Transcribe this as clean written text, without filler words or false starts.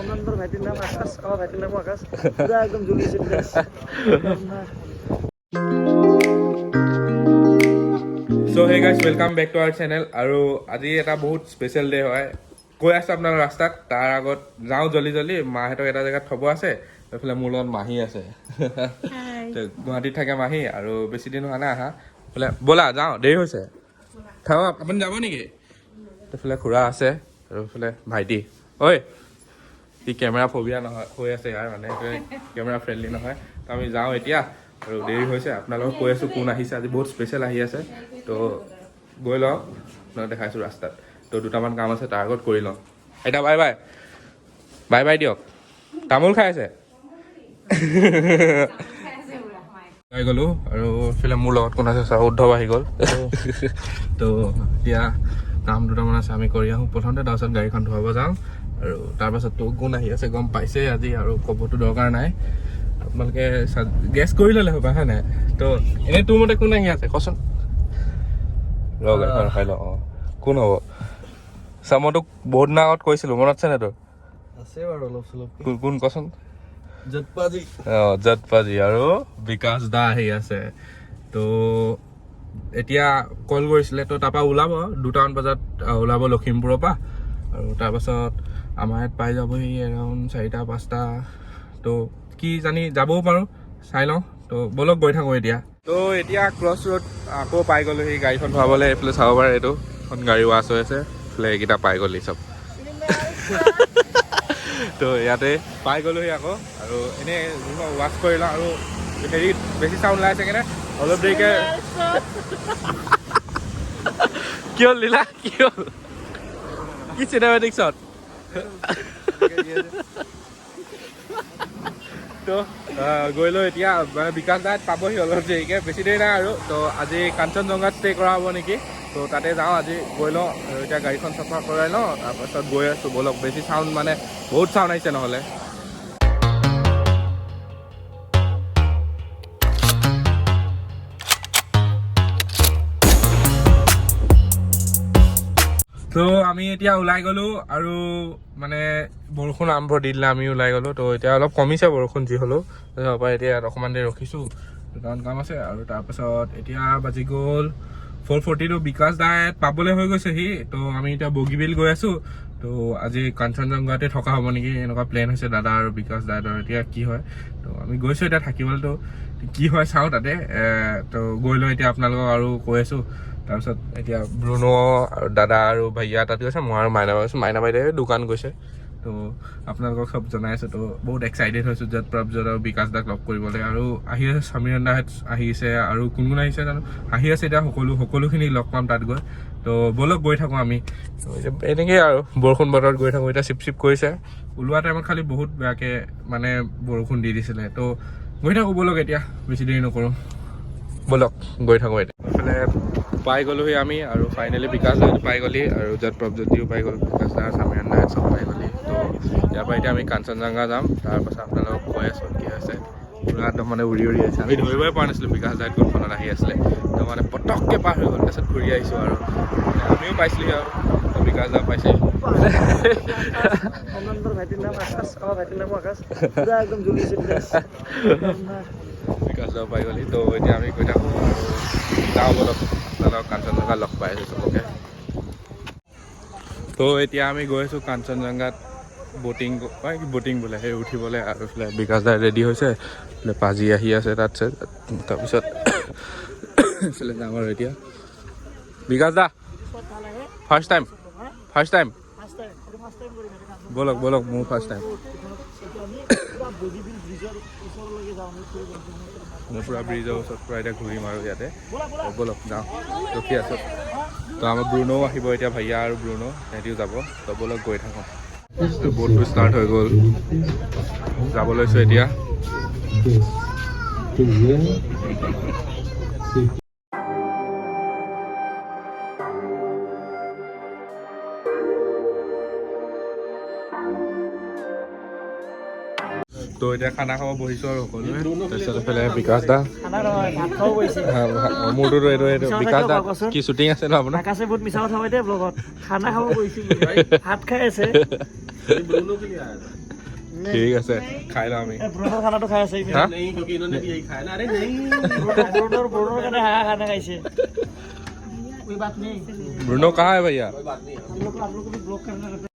অনন্দৰ ভাইটিৰ নাম আকাশ, আমাৰ ভাইটিৰ নামো আকাশ। পুৰা একদম জ্বলিছে। So hey guys, welcome back to our channel. আৰু আজি এটা বহুত স্পেচিয়েল ডে হয়। গৈ আছোঁ আপোনাৰ ৰাস্তাত, তাৰ আগত যাওঁ জল্দি জল্দি, মাহঁতক এটা জেগাত থ'ব আছে। এইফালে মোৰ লগত মাহী আছে। তো গুৱাহাটীত থাকে মাহী আৰু বেছি দিন হোৱা নাই আহা। এইফালে ব'লা যাওঁ, দেৰি হৈছে। থাকক, আপুনি যাব নেকি? এইফালে খুৰা আছে আৰু এইফালে ভাইটি। ঐ, ই কেমেৰা ফবিয়া নহয় হৈ আছে ইয়াৰ, মানে কেমেৰা ফ্ৰেণ্ডলি নহয়। তো আমি যাওঁ এতিয়া আৰু দেৰি হৈছে। আপোনালোকক কৈ আছোঁ কোন আহিছে আজি, বহুত স্পেচিয়েল আহি আছে। তো গৈ লওঁ, আপোনাক দেখাইছোঁ ৰাস্তাত। তো দুটামান কাম আছে, তাৰ আগত কৰি লওঁ। আইতা, বাই বাই, বাই বাই দিয়ক। তামোল খাই আছে। পাই গ'লোঁ আৰু এইফালে মোৰ লগত কোন আছে চাওঁ, উদ্ধৱ আহি গ'ল। তো এতিয়া কাম দুটামান আছে, আমি কৰি আহোঁ প্ৰথমতে, তাৰপাছত গাড়ীখন ধুৱাব যাওঁ। আৰু তাৰপাছততো কোন আহি আছে গম পাইছেই আজি, আৰু ক'বতো দৰকাৰ নাই। আপোনালোকে গেছ কৰি ল'লে হ'ব, হয় নাই? তো এনেই তোৰ মতে কোন আহি আছে কচোন। ৰ, গাড়ীখন ৰখাই লওঁ। অঁ, কোন হ'ব চা, মই তোক বহুত দিনৰ আগত কৈছিলোঁ, মনত আছে নাই তোৰ? আছে বাৰু অলপ চলপ। কোন কোন কচোন। জটপাজি। অঁ, জটপাজি আৰু বিকাশ দা আহি আছে। তো এতিয়া কল কৰিছিলে, তো তাৰপৰা ওলাব 2টামান বজাত, ওলাব লখিমপুৰৰ পৰা আৰু তাৰপাছত আমাৰ ইয়াত পাই যাবহি এৰাউণ্ড 4টা 5টা। তো কি জানি যাবও পাৰোঁ, চাই লওঁ। তো ব'লক গৈ থাকোঁ এতিয়া। তো এতিয়া ক্ৰছ ৰোড আকৌ পাই গ'লোহি গাড়ীখন ধুৱাবলৈ। এইফালে চাব পাৰে, এইটো এখন গাড়ী ৱাছ হৈ আছে। এইফালে এইকেইটা পাই গ'লি চব। তো ইয়াতে পাই গ'লোহি আকৌ। আৰু এনেই ৱাছ কৰি লওঁ আৰু হেৰি বেছি চাউণ্ড ওলাই আছে কেনে অলপ দেৰিকৈ। কি হ'ল লীলা, কি হ'ল? কি চিনেমেটিক শ্বট! তো গৈ লৈ এতিয়া মানে বিকাশ দাত পাবহি অলপ দেৰিকৈ, বেছি দেৰি নাই আৰু। তো আজি কাঞ্চনজংঘাত ষ্টে কৰা হ'ব নেকি, তো তাতে যাওঁ আজি, গৈ লওঁ। আৰু এতিয়া গাড়ীখন চাফা কৰাই লওঁ, তাৰপাছত গৈ আছোঁ। ব'লক, বেছি চাউণ্ড মানে বহুত চাউণ্ড আহিছে নহ'লে। তো আমি এতিয়া ওলাই গ'লো আৰু মানে বৰষুণ আৰম্ভ দি দিলে, আমি ওলাই গ'লো। তো এতিয়া অলপ কমিছে বৰষুণ যি হ'লেও। তাৰপৰা এতিয়া ইয়াত অকণমান দেৰি ৰখিছোঁ, দুটামান কাম আছে। আৰু তাৰপাছত এতিয়া বাজি গ'ল 4:42। বিকাশ দা ইয়াত পাবলৈ হৈ গৈছেহি। তো আমি এতিয়া বগীবিল গৈ আছোঁ। তো আজি কাঞ্চনজংঘাতে থকা হ'ব নেকি, এনেকুৱা প্লেন হৈছে দাদা আৰু বিকাশ দাহঁতৰ, এতিয়া কি হয়। তো আমি গৈছোঁ এতিয়া থাকিবলৈতো, কি হয় চাওঁ তাতে। তো গৈ লৈ এতিয়া আপোনালোকক আৰু কৈ আছোঁ। তাৰপিছত এতিয়া ব্ৰুনো আৰু দাদা আৰু ভাইয়া তাত গৈছে, মই আৰু মাইনা গৈছোঁ। মাইনা বাইদেৱে দোকান গৈছে। তো আপোনালোকক চব জনাই আছোঁ। তো বহুত এক্সাইটেড হৈছোঁ য'ত প্ৰভজত আৰু বিকাশ দাক লগ কৰিবলৈ। আৰু আহি আছে সমীৰণ দাহঁত আহিছে আৰু কোন কোন আহিছে জানো, আহি আছে এতিয়া। সকলোখিনি লগ পাম তাত গৈ। তো ব'লক গৈ থাকোঁ আমি। তো এতিয়া এনেকেই আৰু বৰষুণ বতৰত গৈ থাকোঁ। এতিয়া চিপ চিপ কৰিছে, ওলোৱা টাইমত খালি বহুত বেয়াকৈ মানে বৰষুণ দি দিছিলে। তো গৈ থাকোঁ ব'লক, এতিয়া বেছি দেৰি নকৰোঁ, ব'লক গৈ থাকোঁ। এতিয়া এইফালে পাই গ'লোহি আমি আৰু ফাইনেলি বিকাশ দা পাই গ'লি আৰু য'ত প্ৰভজ্যোতিও পাই গ'ল, বিকাশ দা, সমীৰণ দা চব পাই গ'লি। তো ইয়াৰ পৰা এতিয়া আমি কাঞ্চনজংঘা যাম, তাৰপাছত আপোনালোকক কৈ আছোঁ কি হৈছে। পূৰা একদম মানে উৰি উৰি আহিছে, আমি ধৰিবই পৰা নাছিলোঁ বিকাশ দাই কোনখনত আহি আছিলে। তো মানে পটককৈ পাৰ হৈ গ'ল, তাৰপিছত ঘূৰি আহিছোঁ আৰু মানে আমিও পাইছিলোহি আৰু তো বিকাশ দা পাইছে। অনন্দৰ ভাইটিৰ নাম আকাশ, আমাৰ ভাইটিৰ নামো আকাশ। পুৰা একদম জ্বলিছে। বিকাশ দা পাই গ'লি। তো এতিয়া আমি গৈ থাকোঁ আৰু যাওঁ ব'লক, আপোনালোকক কাঞ্চনজংঘা লগ পাই আছোঁ চবকে। তো এতিয়া আমি গৈ আছোঁ কাঞ্চনজংঘাত ব'টিং বোলে সেই উঠিবলৈ। আৰু এইফালে বিকাশ দা ৰেডি হৈছে, এইফালে পাজি আহি আছে তাত। তাৰপিছত এইফালে যাম আৰু এতিয়া। বিকাশ দা, ফাৰ্ষ্ট টাইম, ফাৰ্ষ্ট টাইম? ব'লক ব'লক, মোৰ ফাৰ্ষ্ট টাইম। মই পূৰা ব্ৰিজৰ ওচৰত পূৰা এতিয়া ঘূৰিম আৰু ইয়াতে। ব'লক যাওঁ, ৰখি আছোঁ। তো আমাৰ ব্ৰুন'ও আহিব এতিয়া, ভাইয়া আৰু ব্ৰুন' সিহঁতিও যাব। তো ব'লক গৈ থাকোঁ। তো ব'টটো ষ্টাৰ্ট হৈ গ'ল, যাব লৈছোঁ এতিয়া। This to where city. তো এতিয়া খানা খাব বহিছোঁ আৰু সকলোৱে। তাৰপিছত এইফালে বিকাশ দা। খানা নহয়, ভাত খাব গৈছে। হা, মোৰটোতো এইটো মিছা কথা বিকাশ কিয় দা। কোৱা কচোন? কি শ্বুটিং আছে ন আপোনাৰ? আকাশে বহুত মিছা কথা কয় দেই ব্লগত। খানা খাব গৈছো বোলে। ভাত খাই আছে। ঠিক আছে, খাই লওঁ আমি। এই ব্ৰণৰ খানাটো খাই আছে। হা? नहीं, क्योंकि इन्होंने भी यही खाया ना। अरे नहीं। ব্ৰণৰ কাৰণে হাঁহ খানা খাইছে। कोई बात नहीं। ब्रुनो कहाँ है भैया? कोई बात नहीं। हम लोग को भी ब्लॉग करना रहता है।